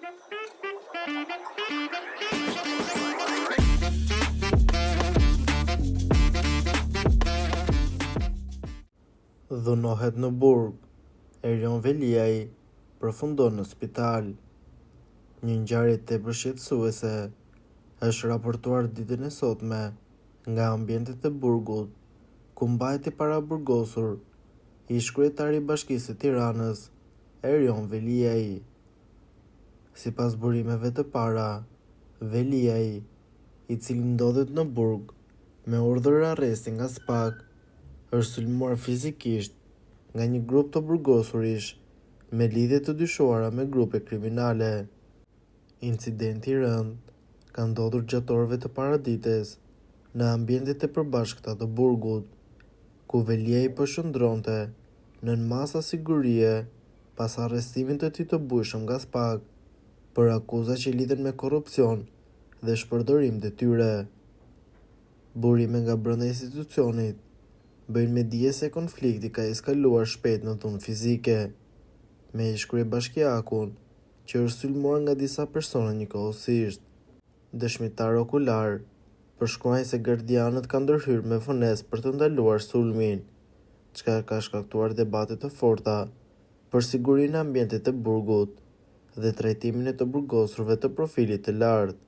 Dhunohet në burg, Erion Veliaj përfundon në spital. Një ngjarje tepër shqetësuese është raportuar ditën e sotme nga ambientet e burgut, ku mbahet i paraburgosur ish-kryetari i Bashkisë së Tiranës, Erion Veliaj. Sipas burimeve të para, Veliaj, i cili ndodhet në burg me urdhër arresti nga SPAK, është sulmuar fizikisht nga një grup të burgosurish me lidhje të dyshuara me grupe kriminale. Incidenti i rëndë ka ndodhur gjatë orëve të paradites në ambientet e përbashkëta të burgut, ku Veliaj po qëndronte nën masa sigurie pas arrestimit të tij të bujshëm nga SPAK për akuza që lidhen me korrupsion dhe shpërdorim detyre. Burime nga brenda institucionit bëjnë me dije se konflikti ka eskaluar shpejt në dhunë fizike, me ish-kryebashkiakun që është sulmuar nga disa persona njëkohësisht. Dëshmitarë okularë përshkruajnë se gardianët kanë ndërhyrë me vonesë për të ndaluar sulmin, çka ka shkaktuar debate të forta për sigurinë në ambientet e burgut dhe trajtimin e të burgosurve të profilit të lartë.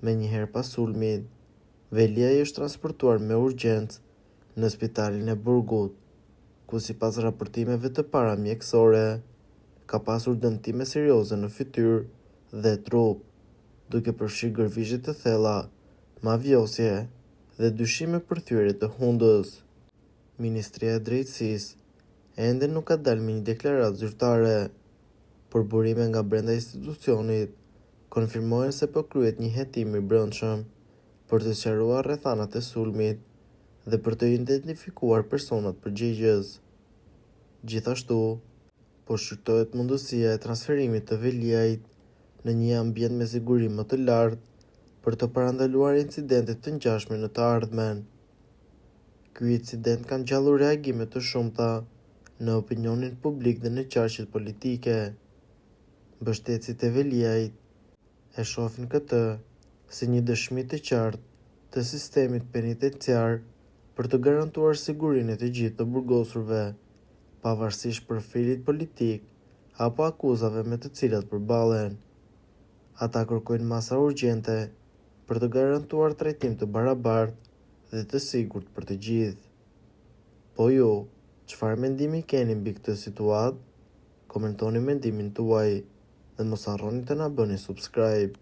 Menjëherë pas sulmit, Veliaj është transportuar me urgjencë në spitalin e burgut, ku sipas raportimeve të para mjekësore, ka pasur dëmtime serioze në fytyrë dhe trup, duke përfshirë gërvishtje të thella, mavijosje dhe dyshime për thyerje të hundës. Ministria e Drejtësisë ende nuk ka dalë me një deklaratë zyrtare, por burime nga brenda institucionit konfirmojnë se po kryhet një hetim i brendshëm për të sqaruar rrethanat e sulmit dhe për të identifikuar personat përgjegjës. Gjithashtu, po shqyrtohet mundësia e transferimit të Veliajt në një ambient me siguri më të lartë për të parandaluar incidente të ngjashme në të ardhmen. Ky incident ka ngjallur reagime të shumta në opinionin publik dhe në qarqet politike. Mbështetësit e Veliajt e shohin këtë si një dëshmi të qartë të sistemit penitenciar për të garantuar sigurinë e të gjithë të burgosurve, pavarësisht profilit politik apo akuzave me të cilat përballen. Ata kërkojnë masa urgjente për të garantuar trajtim të barabartë dhe të sigurt për të gjithë. Po ju, çfarë mendimi keni mbi këtë situatë? Komentoni mendimin tuaj dhe mos harroni të na bëni subscribe.